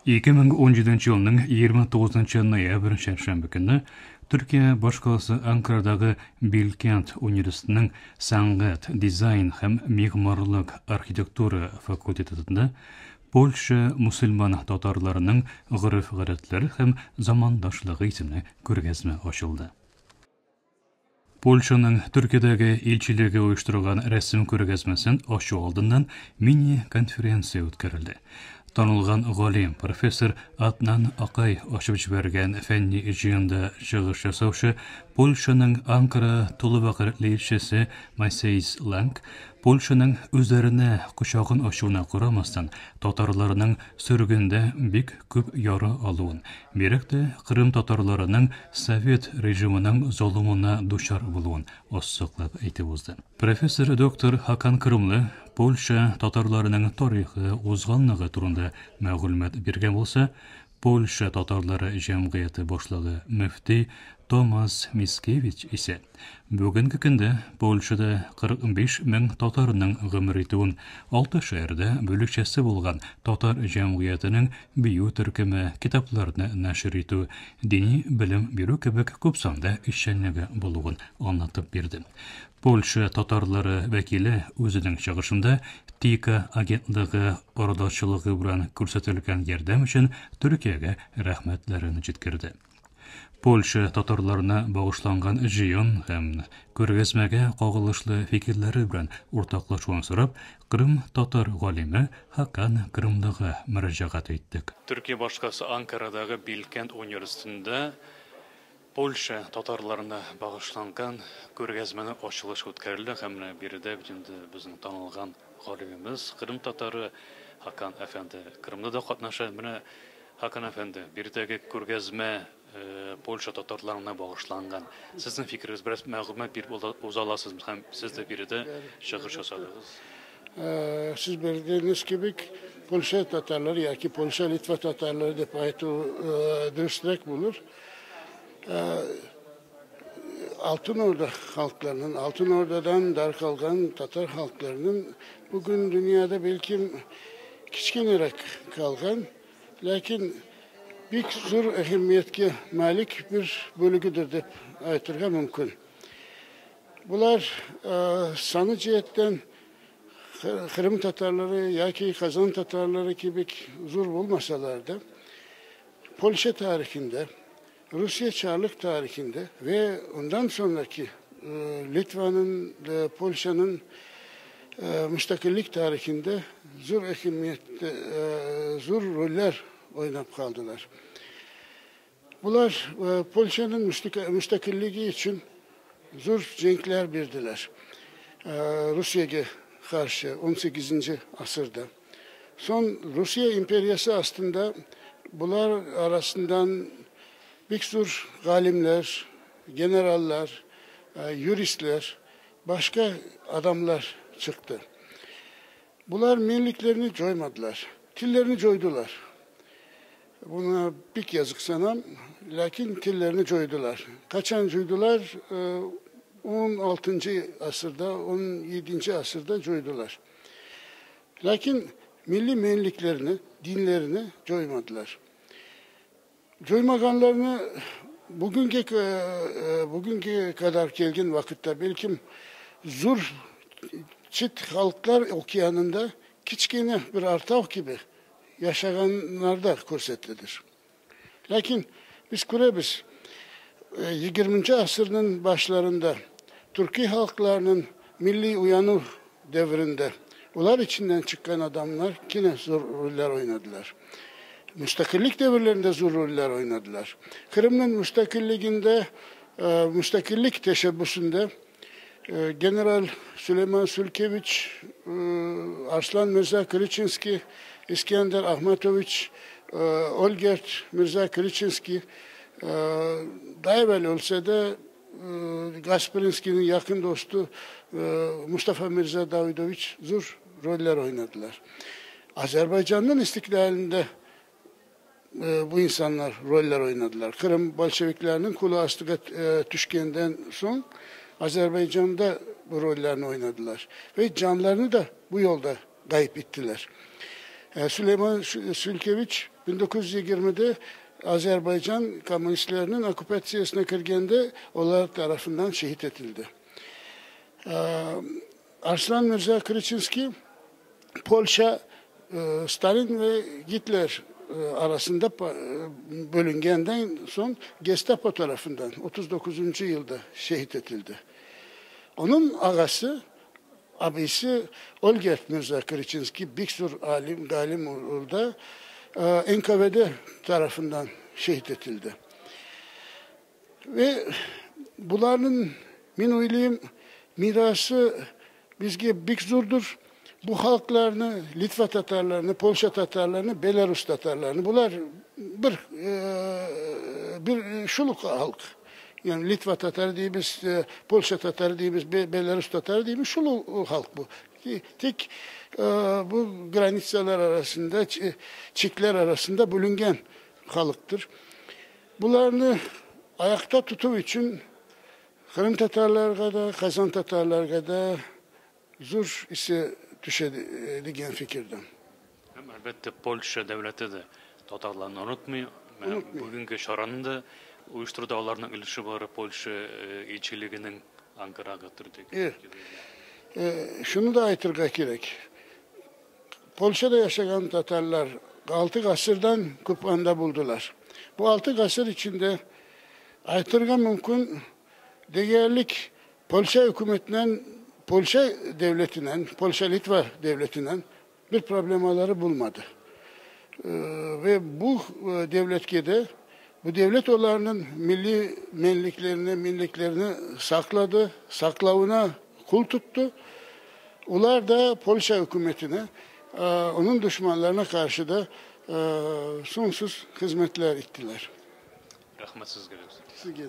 2017 елның 29 ноябрь чәршәмбе көнне Төркия башкаласы Анкарадагы Билкент университетының сәнгать, дизайн һәм мигъмарлык архитектура факультетында Польша мусульман татарларының гореф-гадәтләре һәм замандашлыгы исемле күргәзмә ачылды. Польшаның Төркиядәге илчелеге оештырган рәсем күргәзмәсен ачу алдыннан мини-конференция үткәрелде. Танылган галим, профессор Аднан Акай ачып җибәргән фәнни җыенда чыгыш ясаучы Польшаның Анкара тулы вәкаләтле илчесе Масейс Ланг Польшаның үзләренә кочагын ачуына карамастан, татарларның сөргендә бик күп яра алуын, бигрәк тә Кырым татарларының совет режимының золымына дучар булуын ассызыклап әйтеп узды. Профессор доктор Хакан Кырымлы Польша татарларының тарихы, узганлыгы турында мәгълүмат биргән булса, Польша татарлары җәмгыяте башлыгы мөфти Томас Мискевич исә бүгенге көндә Польшада 45 мең татарның гомер итүен, алты шәһәрдә бүлекчәсе булган татар җәмгыятенең бию төркеме, китапларны нәшер итү, дини белем бирү кебек күп санда эшчәнлеге булуын аңлатып бирде. Польша татарлары вәкиле үзенең чыгышында ТИКА агентлыгы арадашчылыгы белән күрсәтелгән ярдәм өчен Төркиягә рәхмәтләрен җиткерде. Польша татарларына багышланган җыен һәм күргәзмәгә кагылышлы фикерләре белән уртаклашуын сорап, Кырым татар галиме Хакан Кырымлыга мөрәҗәгать иттек. Төркия башкаласы Анкарадагы Билкент университетында Польша татарларына багышланган күргәзмәнең ачылышы үткәрелде һәм менә биредә бит инде безнең танылган галимебез, Кырым татары Хакан әфәнде Кырымда да катнаша. Менә Хакан әфәнде, биредәге күргәзмә Польша татарларына багышланган. Сезнең фикерегез, бераз мәгълүмат биреп уза аласызмы? Һәм сез дә биредә чыгыш ясадыгыз. Сез белгәнегез кебек, Польша татарлары яки Польша Литва татарлары дип әйтү дөресрәк булыр. Altın Orda halklarının, Altın Orda'dan dar kalgan Tatar halklarının bugün dünyada belki kiçkenerek kalgan, lakin bir zor ehemmiyetke malik bir bölügüdür dep aytırga mümkün. Bular sanı cihetten Kırım Tatarları yaki Kazan Tatarları gibi zor bulmasalar da Polşa tarihinde, Rusya Çarlık tarihinde ve ondan sonraki Litva'nın, Polşa'nın müstakillik tarihinde zor ehemmiyette, zor roller oynap kaldılar. Bunlar Polşa'nın müstakilliği için zor cenkler birdiler. Rusya'ya karşı 18. asırda. Son Rusya İmperiyası aslında bunlar arasından bir sürü galimler, generaller, juristler, başka adamlar çıktı. Bunlar milliklerini coymadılar, tillerini coydular. Buna bir yazık sanam, lakin tillerini coydular. Kaçan coydular? 16. asırda, 17. asırda coydular. Lakin milli menliklerini, dinlerini coymadılar. Coymaganlarını bugünkü kadar kelgin vakitte belki zor çit halklar okeanında kiçkene bir artav gibi yaşaganlar da körsetlidir. Lakin biz körebiz 20. asırın başlarında Türkiye halklarının milli uyanıv devrinde ular içinden çıkan adamlar yine zor roller oynadılar. Müstakillik devirlerinde zor roller oynadılar. Kırım'ın müstakilliğinde, müstakillik teşebbüsünde General Süleyman Sülkeviç, Arslan Mirza Kriçinski, İskender Ahmetoviç, Olgert Mirza Kriçinski, daha evvel ölse de Gasprinski'nin yakın dostu Mustafa Mirza Davidoviç zor roller oynadılar. Azerbaycan'ın istiklalinde bu insanlar roller oynadılar. Kırım Bolşeviklerinin kulu astıga düşkenden son Azerbaycan'da bu rollerini oynadılar. Ve canlarını da bu yolda kayıp ettiler. Süleyman Sülkeviç 1920-de Azerbaycan komünistlerinin okupatsiyasına kirgende olar tarafından şehit etildi. Arslan Mirza Kriçinski Polşa, Stalin ve Hitler arasında bölüngenden son Gestapo tarafından 39. Yılda şehit etildi. Onun ağası, abisi Olgerd Mirza Kriçinski, bir sürü alim, galim orada NKVD tarafından şehit etildi. Ve bunların min oyluyum mirası bizge bik zordur. Bu halklarını, Litva Tatarlarını, Polşa Tatarlarını, Belarus Tatarlarını, bunlar bir şuluk halk. Yani Litva Tatarı deyimiz, Polşa Tatarı deyimiz, Belarus Tatarı deyimiz, şuluk halk bu. Tek bu granitsalar arasında, çikler arasında bölüngen halktır. Bunlarını ayakta tutuv için Kırım Tatarlarga da, Kazan Tatarlarga da zor ise düşe degan fikirdim. Hem elbette Polşa devleti de Tatarlarını unutmuyor. Unutmuyor. Bugünkü şaranı da uyuşturdu, onların ilişi var Polşa elçiliğinin Ankara'ya götürdü. Evet. Şunu da aytırga gerek. Polşa'da yaşayan Tatarlar 6 asırdan kupanda buldular. Bu 6 asır içinde aytırga mümkün değerlik Polşa hükümetinden, Polşa devletinden, Polşa Litva devletinden bir problemaları bulmadı. Ve bu devletke bu devlet olarının milli menliklerini, milliklerini sakladı, saklavına kul tuttu. Ular da Polşa hükümetine, onun düşmanlarına karşı da sonsuz hizmetler ettiler. Rahmet sizge. Sizge de.